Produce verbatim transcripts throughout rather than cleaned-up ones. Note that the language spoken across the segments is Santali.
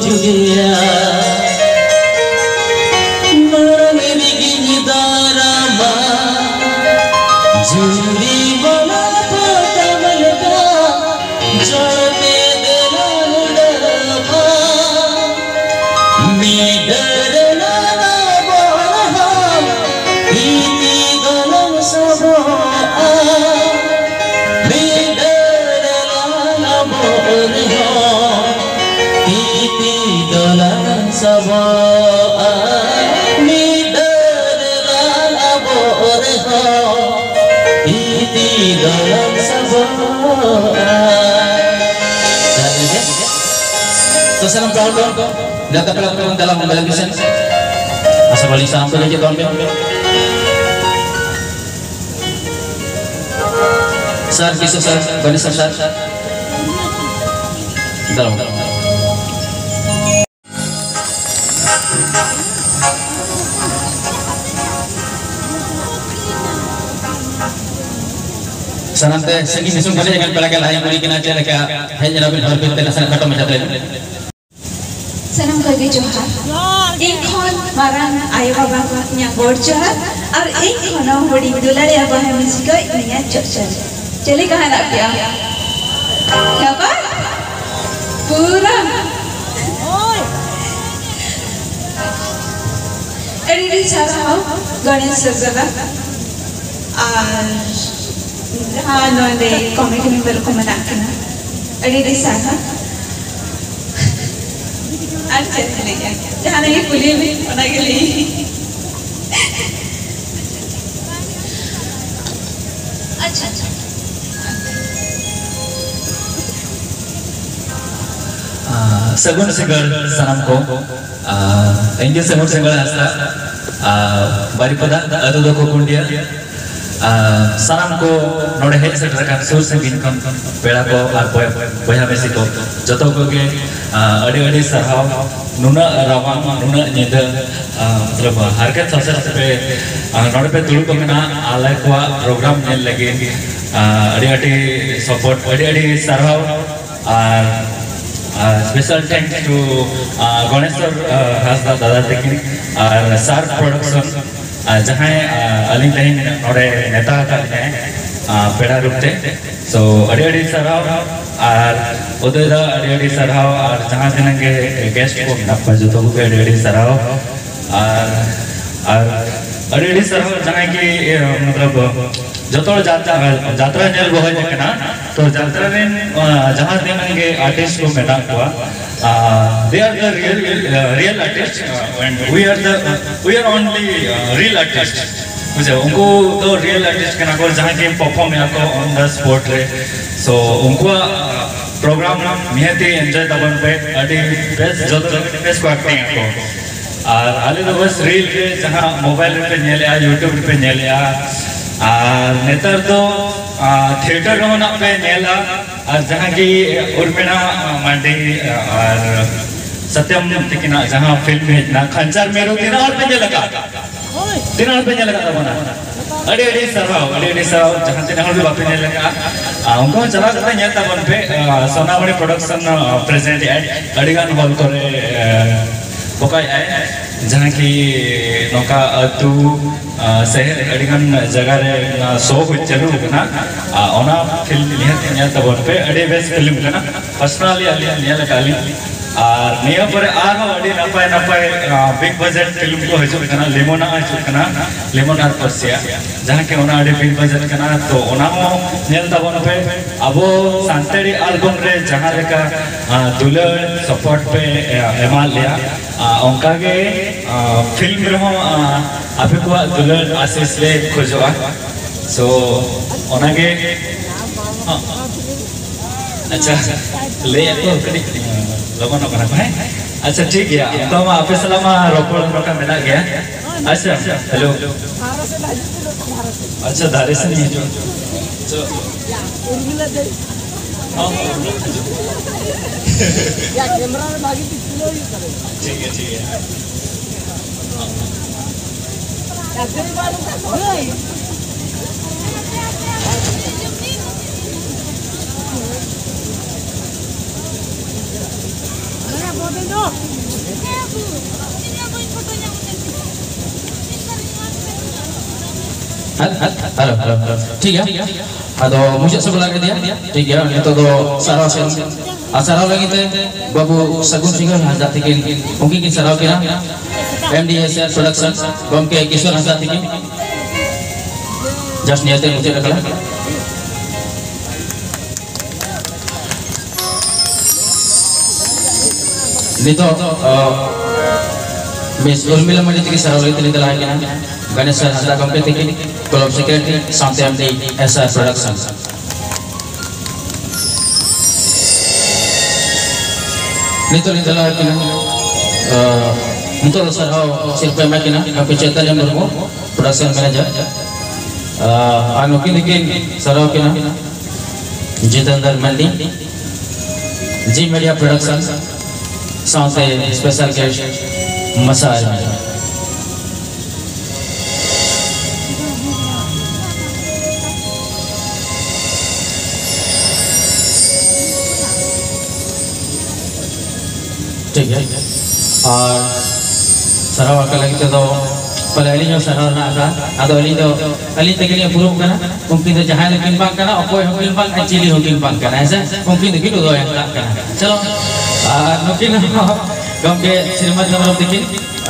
ᱡᱩᱞᱤᱭᱟ᱾ ᱢᱟᱲᱟᱝ ᱨᱮᱜᱤᱧ ᱫᱟᱨᱟᱢᱟ ᱡᱩᱨᱤ ᱵᱟᱞᱟ ᱯᱚᱛᱟᱢ ᱞᱮᱠᱟ ᱡᱚᱲ ᱢᱮ ᱫᱮᱞᱟ ᱩᱰᱟᱹᱣᱟ᱾ ᱢᱤᱫ ᱰᱟᱹᱨ ᱞᱟᱞᱟ ᱵᱚᱲᱦᱟ ᱤᱫᱤ ᱫᱚᱞᱟᱝ ᱥᱟᱵᱚᱜᱼᱟ᱾ ᱢᱤᱫ ᱰᱟᱹᱨ ᱞᱟᱞᱟ ᱵᱚᱲᱦᱟ ᱛᱤᱛᱤ ᱫᱚᱞᱟᱝ ᱥᱟᱵᱚᱜᱼᱟ, ᱢᱤᱫ ᱰᱟᱹᱨ ᱞᱟᱞ ᱟᱵᱚ ᱨᱮᱦᱚᱸ, ᱛᱤᱛᱤ ᱫᱚᱞᱟᱝ ᱥᱟᱵᱚᱜᱼᱟ᱾ ᱛᱚ ᱥᱟᱱᱟᱢ ᱯᱮᱲᱟ ᱠᱚ, ᱜᱟᱛᱮ ᱯᱮᱲᱟ ᱠᱚ, ᱫᱮᱞᱟ ᱵᱚᱱ ᱵᱮᱞᱟ ᱠᱤᱥᱟᱹᱱ᱾ ᱟᱥᱟ ᱵᱟᱹᱞᱤᱧ ᱥᱟᱱᱟᱢ ᱠᱚ ᱞᱟᱹᱜᱤᱫ ᱫᱚᱱ ᱯᱮ᱾ ᱥᱟᱨ, ᱠᱤᱥᱳ ᱥᱟᱨ, ᱵᱟᱹᱱᱤ ᱥᱟᱨ, ᱥᱟᱨ᱾ ᱫᱟᱲᱟᱝ, ᱫᱟᱲᱟᱝ᱾ ᱥᱟᱱᱟᱢ ᱛᱮ ᱥᱟᱺᱜᱤᱧ ᱫᱤᱥᱚᱢ ᱠᱷᱚᱱ ᱦᱮᱡ ᱟᱠᱟᱱ ᱯᱮᱲᱟ ᱠᱚ ᱞᱟᱦᱟ ᱧᱮᱞ ᱠᱟᱱᱟ ᱪᱮᱫ ᱞᱮᱠᱟ ᱦᱮᱡ ᱮᱱᱟ ᱵᱤᱱ ᱦᱚᱨ ᱵᱤᱨ ᱛᱮ ᱱᱟᱥᱮᱱᱟᱜ ᱠᱷᱟᱴᱚ ᱢᱟᱪᱷᱟ ᱛᱮ᱾ ᱥᱟᱱᱟᱢ ᱠᱚᱜᱮ ᱡᱚᱦᱟᱨ᱾ ᱤᱧ ᱠᱷᱚᱱ ᱢᱟᱨᱟᱝ ᱟᱭᱳ ᱵᱟᱵᱟ ᱠᱚ ᱤᱧᱟᱹᱜ ᱜᱚᱰ ᱡᱚᱦᱟᱨ, ᱟᱨ ᱤᱧ ᱠᱷᱚᱱ ᱦᱩᱰᱤᱧ ᱫᱩᱞᱟᱹᱲᱤᱭᱟᱹ ᱵᱚᱭᱦᱟ ᱢᱤᱥᱤ ᱠᱚ ᱤᱧᱟᱹᱜ ᱡᱚᱦᱟᱨ᱾ ᱪᱮᱫ ᱞᱮᱠᱟ ᱦᱮᱱᱟᱜ ᱯᱮᱭᱟ? ᱱᱟᱯᱟᱭ? ᱯᱩᱨᱟᱹ? ᱟᱹᱰᱤ ᱟᱹᱰᱤ ᱥᱟᱨᱦᱟᱣ ᱜᱚᱬᱮᱥ ᱥᱚᱨ ᱫᱟᱫᱟ᱾ ᱟᱨ ᱡᱟᱦᱟᱸ ᱱᱚᱰᱮ ᱠᱚᱢᱤᱴᱤ ᱢᱮᱢᱵᱟᱨ ᱠᱚ ᱢᱮᱱᱟᱜ ᱠᱤᱱᱟ, ᱟᱹᱰᱤ ᱟᱹᱰᱤ ᱥᱟᱨᱦᱟᱣ᱾ ᱟᱨ ᱪᱮᱫ ᱤᱧ ᱞᱟᱹᱭᱟ, ᱡᱟᱦᱟᱱᱟᱜ ᱜᱮ ᱠᱩᱞᱤ ᱢᱮ, ᱚᱱᱟ ᱜᱮ ᱞᱟᱹᱭ᱾ ᱟᱪᱪᱷᱟ, ᱟᱪᱪᱷᱟ᱾ ᱟᱸ, ᱥᱟᱹᱜᱩᱱ ᱥᱤᱸᱜᱟᱹᱲ ᱥᱟᱱᱟᱢ ᱠᱚ᱾ ᱟᱸ, ᱤᱧ ᱜᱮ ᱥᱟᱹᱜᱩᱱ ᱥᱤᱸᱜᱟᱹᱲ ᱦᱟᱸᱥᱫᱟ᱾ ᱟᱸ, ᱵᱟᱨᱤᱯᱟᱫᱟ, ᱟᱹᱛᱩ ᱫᱚ ᱠᱚᱠᱩᱱᱰᱤᱭᱟ᱾ ᱟᱸ, ᱥᱟᱱᱟᱢ ᱠᱚ ᱱᱚᱰᱮ ᱦᱮᱡ ᱥᱮᱴᱮᱨ ᱟᱠᱟᱱ ᱥᱩᱨ ᱥᱟᱺᱜᱤᱧ ᱠᱷᱚᱱ ᱯᱮᱲᱟ ᱠᱚ ᱟᱨ ᱵᱚᱭ-, ᱵᱚᱭᱦᱟ ᱢᱤᱥᱤ ᱠᱚ, ᱡᱚᱛᱚ ᱠᱚᱜᱮ, ᱟᱸ, ᱟᱹᱰᱤ ᱟᱹᱰᱤ ᱥᱟᱨᱦᱟᱣ᱾ ᱱᱩᱱᱟᱹᱜ ᱨᱟᱵᱟᱝ, ᱱᱩᱱᱟᱹᱜ ᱧᱤᱫᱟᱹ, ᱟᱸ, ᱢᱚᱛᱞᱚᱵ ᱦᱟᱨᱠᱮᱛ ᱥᱟᱥᱮᱛ ᱛᱮᱯᱮ, ᱟᱸ, ᱱᱚᱰᱮ ᱯᱮ ᱫᱩᱲᱩᱵ ᱟᱠᱟᱱᱟ ᱟᱞᱮ ᱠᱚᱣᱟᱜ ᱯᱨᱳᱜᱨᱟᱢ ᱧᱮᱞ ᱞᱟᱹᱜᱤᱫ᱾ ᱟᱸ, ᱟᱹᱰᱤ ᱟᱹᱰᱤ ᱥᱟᱯᱳᱨᱴ, ᱟᱹᱰᱤ ᱟᱹᱰᱤ ᱥᱟᱨᱦᱟᱣ᱾ ᱟᱨ ᱟᱨ special thanks to, ᱟᱨ, ᱜᱚᱱᱮᱥᱚᱨ, ᱟᱨ, ᱦᱟᱸᱥᱫᱟ ᱫᱟᱫᱟ ᱛᱟᱹᱠᱤᱱ ᱟᱨ ᱥᱟᱨ ᱯᱨᱚᱰᱟᱠᱥᱚᱱ, ᱟᱨ ᱡᱟᱦᱟᱸᱭ, ᱟᱨ, ᱟᱹᱞᱤᱧ ᱛᱮᱦᱮᱧ ᱱᱚᱰᱮ ᱱᱮᱣᱛᱟ ᱟᱠᱟᱫ ᱞᱤᱧᱟᱭ, ᱟᱨ, ᱯᱮᱲᱟ ᱨᱩᱯ ᱛᱮ᱾ So, ᱟᱹᱰᱤ ᱟᱹᱰᱤ ᱥᱟᱨᱦᱟᱣ᱾ ᱟᱨ ᱩᱫᱚᱭ ᱫᱟ, ᱟᱹᱰᱤ ᱟᱹᱰᱤ ᱥᱟᱨᱦᱟᱣ᱾ ᱟᱨ ᱡᱟᱦᱟᱸ ᱛᱤᱱᱟᱹᱜ ᱜᱮ ᱜᱮᱥᱴ ᱠᱚ ᱢᱮᱱᱟᱜ ᱠᱚᱣᱟ, ᱡᱚᱛᱚ ᱠᱚᱜᱮ ᱟᱹᱰᱤ ᱟᱹᱰᱤ ᱥᱟᱨᱦᱟᱣ᱾ ᱟᱨ, ᱟᱨ ᱟᱹᱰᱤ ᱟᱹᱰᱤ ᱥᱟᱨᱦᱟᱣ ᱡᱟᱦᱟᱸᱭ ᱜᱮ, ᱤᱭᱟᱹ, ᱢᱚᱛᱞᱚᱵ, ᱡᱚᱛᱚ ᱦᱚᱲ ᱡᱟᱛᱨᱟ, ᱡᱟᱛᱨᱟ ᱧᱮᱞ ᱵᱚ ᱦᱮᱡ ᱟᱠᱟᱱᱟ, ᱛᱚ ᱡᱟᱛᱨᱟ ᱨᱮᱱ, ᱟᱸ, ᱡᱟᱦᱟᱸ ᱛᱤᱱᱟᱹᱜ ᱜᱮ ᱟᱨᱴᱤᱥᱴ ᱠᱚ ᱢᱮᱱᱟᱜ ᱠᱚᱣᱟ, ᱟᱸ, they are the real, uh, real artist, uh, and we are the, we are only, uh, real artist. ᱵᱩᱡᱷᱟᱹᱣ, ᱩᱱᱠᱩ ᱫᱚ ᱨᱤᱭᱮᱞ ᱟᱨᱴᱤᱥᱴ ᱠᱟᱱᱟ ᱠᱚ, ᱡᱟᱦᱟᱸᱭ ᱜᱮ ᱯᱟᱨᱯᱷᱚᱨᱢ ᱮᱫᱟ ᱠᱚ on the spot ᱨᱮ᱾ So, ᱩᱱᱠᱩᱣᱟᱜ ᱯᱨᱳᱜᱨᱟᱢ ᱱᱤᱦᱟᱹᱛᱤ ᱮᱱᱡᱚᱭ ᱛᱟᱵᱚᱱ ᱯᱮ, ᱟᱹᱰᱤ ᱵᱮᱥ, ᱡᱚᱛᱚ ᱵᱮᱥ ᱠᱚ ᱮᱠᱴᱤᱝ ᱟᱠᱚ᱾ ᱟᱨ ᱟᱞᱮ ᱫᱚ ᱵᱟᱥ ᱨᱤᱞ ᱨᱮ, ᱡᱟᱦᱟᱸ ᱢᱳᱵᱟᱭᱤᱞ ᱨᱮᱯᱮ ᱧᱮᱞᱮᱜᱼᱟ, ᱭᱩᱴᱩᱵᱽ ᱨᱮᱯᱮ ᱧᱮᱞᱮᱜᱼᱟ, ᱟᱨ ᱱᱮᱛᱟᱨ ᱫᱚ ᱛᱷᱤᱭᱮᱴᱟᱨ ᱨᱮᱦᱚᱸ ᱱᱟᱜ ᱯᱮ ᱧᱮᱞᱟ᱾ ᱟᱨ ᱡᱟᱦᱟᱸ ᱜᱮ ᱩᱨᱢᱤᱞᱟ ᱢᱟᱱᱰᱤ ᱟᱨ ᱥᱟᱛᱭᱟᱢ ᱛᱟᱹᱠᱤᱱᱟᱜ ᱡᱟᱦᱟᱸ ᱯᱷᱤᱞᱢ ᱦᱮᱡ ᱮᱱᱟ ᱠᱷᱟᱧᱪᱟᱨ ᱢᱤᱨᱩ, ᱛᱤᱱᱟᱹᱜ ᱦᱚᱲ ᱯᱮ ᱧᱮᱞ ᱟᱠᱟᱫ? ᱛᱤᱱᱟᱹᱜ ᱦᱚᱲ ᱯᱮ ᱧᱮᱞ ᱟᱠᱟᱫ ᱛᱟᱵᱚᱱᱟ? ᱟᱹᱰᱤ ᱟᱹᱰᱤ ᱥᱟᱨᱦᱟᱣ, ᱟᱹᱰᱤ ᱟᱹᱰᱤ ᱥᱟᱨᱦᱟᱣ᱾ ᱡᱟᱦᱟᱸ ᱛᱤᱱᱟᱹᱜ ᱦᱚᱲ ᱜᱮ ᱵᱟᱯᱮ ᱧᱮᱞ ᱟᱠᱟᱫᱼᱟ, ᱟᱨ ᱩᱱᱠᱩ ᱦᱚᱸ ᱪᱟᱞᱟᱣ ᱠᱟᱛᱮ ᱧᱮᱞ ᱛᱟᱵᱚᱱ ᱯᱮ᱾ ᱟᱨ ᱥᱳᱱᱟᱢᱩᱱᱤ ᱯᱨᱚᱰᱟᱠᱥᱚᱱ, ᱟᱨ, ᱯᱨᱮᱡᱮᱱᱴ ᱮᱫ ᱟᱹᱰᱤ ᱜᱟᱱ ᱦᱚᱞ ᱠᱚᱨᱮ, ᱟᱨ, ᱯᱚᱠᱟᱭᱮᱫ ᱟᱭ, ᱡᱟᱦᱟᱸ ᱠᱤ ᱱᱚᱝᱠᱟ ᱟᱹᱛᱩ, ᱟᱨ, ᱥᱮᱦᱮᱨ ᱟᱹᱰᱤ ᱜᱟᱱ ᱡᱟᱭᱜᱟ ᱨᱮ ᱚᱱᱟ ᱥᱳ ᱦᱩᱭ ᱪᱟᱹᱞᱩ ᱟᱠᱟᱱᱟ᱾ ᱟᱨ ᱚᱱᱟ ᱯᱷᱤᱞᱢ ᱱᱤᱦᱟᱹᱛ ᱧᱮᱞ ᱛᱟᱵᱚᱱ ᱯᱮ, ᱟᱹᱰᱤ ᱵᱮᱥ ᱯᱷᱤᱞᱢ ᱠᱟᱱᱟ᱾ ᱯᱟᱨᱥᱚᱱᱟᱞᱤ ᱟᱹᱞᱤᱧ ᱧᱮᱞ ᱟᱠᱟᱫ ᱞᱤᱧ᱾ ᱟᱨ ᱱᱤᱭᱟᱹ ᱯᱚᱨᱮ ᱟᱨᱦᱚᱸ ᱟᱹᱰᱤ ᱱᱟᱯᱟᱭ ᱱᱟᱯᱟᱭ, ᱟᱨ, ᱵᱤᱜᱽ ᱵᱟᱡᱮᱴ ᱯᱷᱤᱞᱢ ᱠᱚ ᱦᱤᱡᱩᱜ ᱠᱟᱱᱟ, ᱞᱤᱢᱳᱱᱟ ᱦᱤᱡᱩᱜ ᱠᱟᱱᱟ, ᱞᱤᱢᱳᱱ ᱟᱨ ᱯᱟᱨᱥᱤᱭᱟ, ᱡᱟᱦᱟᱸ ᱠᱤ ᱚᱱᱟ ᱟᱹᱰᱤ ᱵᱤᱜᱽ ᱵᱟᱡᱮᱴ ᱠᱟᱱᱟ᱾ ᱛᱚ ᱚᱱᱟ ᱦᱚᱸ ᱧᱮᱞ ᱛᱟᱵᱚᱱ ᱯᱮ᱾ ᱟᱵᱚ ᱥᱟᱱᱛᱟᱲᱤ ᱟᱞᱵᱚᱢ ᱨᱮ ᱡᱟᱦᱟᱸ ᱞᱮᱠᱟ, ᱟᱨ, ᱫᱩᱞᱟᱹᱲ ᱥᱟᱯᱳᱨᱴ ᱯᱮ, ᱟᱨ, ᱮᱢᱟᱫ ᱞᱮᱭᱟ, ᱟᱨ, ᱚᱱᱠᱟ ᱜᱮ, ᱟᱨ, ᱯᱷᱤᱞᱢ ᱨᱮᱦᱚᱸ, ᱟᱨ, ᱟᱯᱮ ᱠᱚᱣᱟᱜ ᱫᱩᱞᱟᱹᱲ ᱟᱥᱤᱥ ᱞᱮ ᱠᱷᱚᱡᱚᱜᱼᱟ᱾ ᱥᱳ ᱚᱱᱟᱜᱮ᱾ ᱦᱚᱸ᱾ ᱟᱪᱪᱷᱟ, ᱞᱟᱹᱭ ᱟᱠᱚ ᱠᱟᱹᱴᱤᱡ ᱞᱚᱜᱚᱱᱚᱜ ᱠᱟᱱᱟ ᱠᱚ, ᱦᱮᱸ? ᱟᱪᱪᱷᱟ, ᱴᱷᱤᱠ ᱜᱮᱭᱟ, ᱚᱱᱠᱟ ᱢᱟ ᱟᱯᱮ ᱥᱟᱞᱟᱜ ᱢᱟ ᱨᱚᱯᱚᱲ ᱱᱚᱝᱠᱟ ᱢᱮᱱᱟᱜ ᱜᱮᱭᱟ᱾ ᱟᱪᱪᱷᱟ, ᱦᱮᱞᱳ᱾ ᱟᱪᱪᱷᱟ, ᱫᱷᱟᱨᱮ ᱥᱮᱱ ᱦᱤᱡᱩᱜ᱾ ᱪᱚ᱾ ᱦᱚᱸ᱾ ᱴᱷᱤᱠ ᱜᱮᱭᱟ, ᱴᱷᱤᱠ ᱜᱮᱭᱟ᱾ Hello, hello, hello. ᱴᱷᱤᱠ ᱜᱮᱭᱟ᱾ ᱟᱫᱚ ᱢᱩᱪᱟᱹᱫ ᱥᱮᱫ ᱵᱚ ᱞᱟᱜᱟ ᱤᱫᱤᱭᱟ᱾ ᱴᱷᱤᱠ ᱜᱮᱭᱟ, ᱱᱤᱛᱚᱜ ᱫᱚ ᱥᱟᱨᱦᱟᱣ ᱥᱮᱫ, ᱟᱨ ᱥᱟᱨᱦᱟᱣ ᱞᱟᱹᱜᱤᱫ ᱛᱮ ᱵᱟᱹᱵᱩ ᱥᱟᱹᱜᱩᱱ ᱥᱤᱝᱦᱟᱨ ᱦᱟᱸᱥᱫᱟ ᱛᱟᱹᱠᱤᱱ, ᱩᱱᱠᱤᱱ ᱠᱤᱱ ᱥᱟᱨᱦᱟᱣ ᱠᱤᱱᱟ᱾ ᱮᱢ ᱰᱤ ᱮᱥ ᱟᱨ ᱯᱨᱚᱰᱟᱠᱥᱚᱱ ᱜᱚᱢᱠᱮ ᱠᱤᱥᱳᱨ ᱦᱟᱸᱥᱫᱟ ᱛᱟᱹᱠᱤᱱ᱾ ᱡᱟᱥᱴ ᱱᱤᱭᱟᱹ ᱛᱮ ᱢᱩᱪᱟᱹᱫ ᱟᱠᱟᱱᱟ᱾ ᱱᱤᱛᱚᱜ, ᱟᱸ, ᱢᱤᱥ ᱩᱨᱢᱤᱞᱟ ᱢᱟᱹᱱᱰᱤ ᱛᱟᱹᱠᱤᱱ ᱥᱟᱨᱦᱟᱣ ᱞᱟᱹᱜᱤᱫ ᱛᱮᱞᱤᱧ ᱫᱮᱞᱟ ᱟᱹᱠᱤᱱᱟ᱾ ᱜᱚᱱᱮᱥ ᱦᱟᱸᱥᱫᱟ ᱜᱚᱢᱠᱮ ᱛᱟᱹᱠᱤᱱ, ᱠᱞᱟᱵᱽ ᱥᱮᱠᱨᱮᱴᱟᱨᱤ, ᱥᱟᱶᱛᱮ ᱮᱢ ᱰᱤ ᱮᱥ ᱟᱨ ᱯᱨᱚᱰᱟᱠᱥᱚᱱ᱾ ᱱᱤᱛᱚᱜ ᱞᱤᱧ ᱫᱮᱞᱟ ᱟᱹᱠᱤᱱᱟ, ᱟᱸ, ᱱᱤᱛᱚᱜ ᱫᱚ ᱥᱟᱨᱦᱟᱣ ᱥᱤᱨᱯᱟᱹ ᱮᱢᱟ ᱠᱤᱱᱟ ᱜᱚᱢᱠᱮ ᱪᱳᱭᱛᱚᱱᱭᱚ ᱢᱩᱨᱢᱩ, ᱯᱨᱚᱰᱟᱠᱥᱚᱱ ᱢᱮᱱᱮᱡᱟᱨ᱾ ᱟᱸ, ᱟᱨ ᱱᱩᱠᱤᱱ ᱫᱚᱠᱤᱱ ᱥᱟᱨᱦᱟᱣ ᱠᱤᱱᱟ ᱡᱤᱛᱮᱱᱫᱨ ᱢᱟᱱᱰᱤ, ᱡᱤ ᱢᱤᱰᱤᱭᱟ ᱯᱨᱚᱰᱟᱠᱥᱚᱱ, ᱥᱟᱶᱛᱮ ᱥᱯᱮᱥᱟᱞ ᱜᱮᱥᱴ ᱢᱟᱥᱟ ᱟᱡᱢᱤ᱾ ᱴᱷᱤᱠ ᱜᱮᱭᱟ᱾ ᱟᱨ ᱥᱟᱨᱦᱟᱣ ᱟᱠᱟᱫ ᱞᱟᱹᱜᱤᱫ ᱛᱮᱫᱚ ᱯᱟᱞᱮ ᱟᱹᱞᱤᱧ ᱦᱚᱸ ᱥᱟᱨᱦᱟᱣ ᱨᱮᱱᱟᱜ ᱟᱠᱟ᱾ ᱟᱫᱚ ᱟᱹᱞᱤᱧ ᱫᱚ, ᱟᱹᱞᱤᱧ ᱛᱮᱜᱮ ᱞᱤᱧ ᱟᱹᱯᱩᱨᱚᱜ ᱠᱟᱱᱟ᱾ ᱩᱱᱠᱤᱱ ᱫᱚ ᱡᱟᱦᱟᱸᱭ ᱫᱚᱠᱤᱱ ᱵᱟᱝ ᱠᱟᱱᱟ, ᱚᱠᱚᱭ ᱦᱚᱸᱠᱤᱱ ᱵᱟᱝ, ᱟᱨ ᱪᱤᱞᱤ ᱦᱚᱸᱠᱤᱱ ᱵᱟᱝ ᱠᱟᱱᱟ, ᱦᱮᱸ ᱥᱮ? ᱩᱱᱠᱤᱱ ᱫᱚᱠᱤᱱ ᱩᱫᱚᱭ ᱟᱠᱟᱫ ᱠᱟᱱᱟ᱾ ᱪᱚᱞᱚ, ᱟᱨ ᱱᱩᱠᱤᱱ ᱦᱚᱸ ᱜᱚᱢᱠᱮ ᱥᱨᱤᱢᱟᱱ ᱦᱮᱢᱵᱨᱚᱢ ᱛᱟᱹᱠᱤᱱ,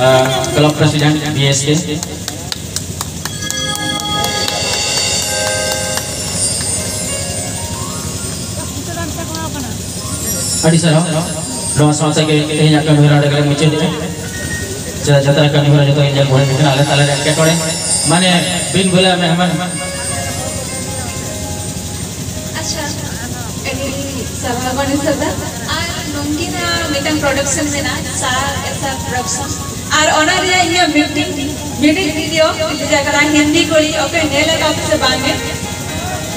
ᱟᱨ, club president, B S K. ᱟᱹᱰᱤ ᱥᱟᱨᱦᱟᱣ᱾ ᱱᱚᱣᱟ ᱥᱟᱶᱛᱮ ᱜᱮ ᱛᱮᱦᱮᱧᱟᱜ ᱠᱟᱹᱢᱤ ᱦᱚᱨᱟ ᱱᱚᱰᱮ ᱜᱮᱞᱮ ᱢᱩᱪᱟᱹᱫᱮᱜᱼᱟ᱾ ᱡᱟ-, ᱡᱟᱛᱨᱟ ᱠᱟᱹᱢᱤ ᱦᱚᱨᱟ ᱡᱚᱛᱚ ᱜᱮ ᱧᱮᱞ ᱵᱚᱲᱦᱮ ᱠᱟᱱᱟ, ᱟᱞᱮ ᱛᱟᱞᱟᱨᱮ ᱮᱴᱠᱮᱴᱚᱬᱮ, ᱢᱟᱱᱮ, ᱵᱤᱱ ᱵᱩᱞᱟ ᱢᱮᱦᱢᱟᱱ᱾ ᱟᱪᱪᱷᱟ, ᱟᱹᱰᱤ ᱥᱟᱨᱦᱟᱣ ᱜᱚᱱᱮᱥ ᱫᱟᱫᱟ᱾ ᱟᱨ ᱱᱚᱝᱠᱤᱱᱟᱜ ᱢᱤᱫᱴᱟᱝ ᱯᱨᱚᱰᱟᱠᱥᱚᱱ ᱢᱮᱱᱟᱜᱼᱟ, ᱥᱟᱨ ᱮᱥ ᱟᱨ ᱯᱨᱚᱰᱟᱠᱥᱚᱱ᱾ ᱟᱨ ᱚᱱᱟ ᱨᱮᱭᱟᱜ ᱤᱧᱟᱹᱜ ᱢᱤᱫᱴᱤᱝ ᱢᱤᱣᱡᱤᱠ ᱵᱷᱤᱰᱤᱭᱳ ᱨᱤᱞᱤᱡᱽ ᱟᱠᱟᱱᱟ, ᱦᱤᱱᱫᱤ ᱠᱩᱲᱤ᱾ ᱚᱠᱚᱭ ᱧᱮᱞ ᱟᱠᱟᱫ ᱯᱮ ᱥᱮ ᱵᱟᱝ ᱜᱮ?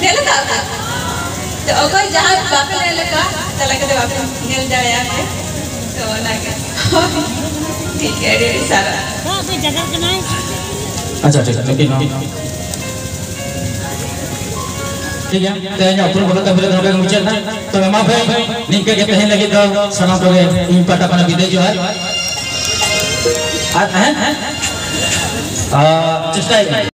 ᱧᱮᱞ ᱟᱠᱟᱫ ᱯᱮ? ᱛᱚ ᱚᱠᱚᱭ ᱡᱟᱦᱟᱸᱭ ᱵᱟᱯᱮ ᱧᱮᱞ ᱟᱠᱟᱫ, ᱪᱟᱞᱟᱣ ᱠᱟᱛᱮ ᱵᱟᱯᱮ ᱧᱮᱞ ᱫᱟᱲᱮᱭᱟᱜᱼᱟ ᱯᱮ᱾ ᱛᱚ ᱚᱱᱟᱜᱮ᱾ ᱴᱷᱤᱠ ᱜᱮᱭᱟ, ᱟᱹᱰᱤ ᱟᱹᱰᱤ ᱥᱟᱨᱦᱟᱣ᱾ ᱟᱪᱪᱷᱟ, ᱴᱷᱤᱠ, ᱱᱩᱠᱤᱱ ᱦᱚᱸ᱾ ᱴᱷᱤᱠ ᱜᱮᱭᱟ, ᱛᱮᱦᱮᱧᱟᱜ ᱩᱯᱨᱩᱢ ᱵᱟᱵᱚᱫ ᱛᱮ ᱱᱚᱰᱮ ᱜᱮ ᱢᱩᱪᱟᱹᱫ ᱮᱱᱟ᱾ ᱛᱚᱵᱮ ᱢᱟ ᱵᱷᱟᱹᱭ, ᱱᱤᱝᱠᱟᱹ ᱜᱮ ᱛᱮᱦᱮᱧ ᱞᱟᱹᱜᱤᱫ ᱫᱚ ᱥᱟᱱᱟᱢ ᱠᱚᱜᱮ ᱤᱧ ᱯᱟᱦᱴᱟ ᱠᱷᱚᱱᱟᱜ ᱵᱤᱫᱟᱹᱭ ᱡᱚᱦᱟᱨ᱾ ᱟᱨ, ᱦᱮᱸ, ᱦᱮᱸ, ᱟᱨ, ᱪᱮᱥᱴᱟᱭ ᱢᱮ᱾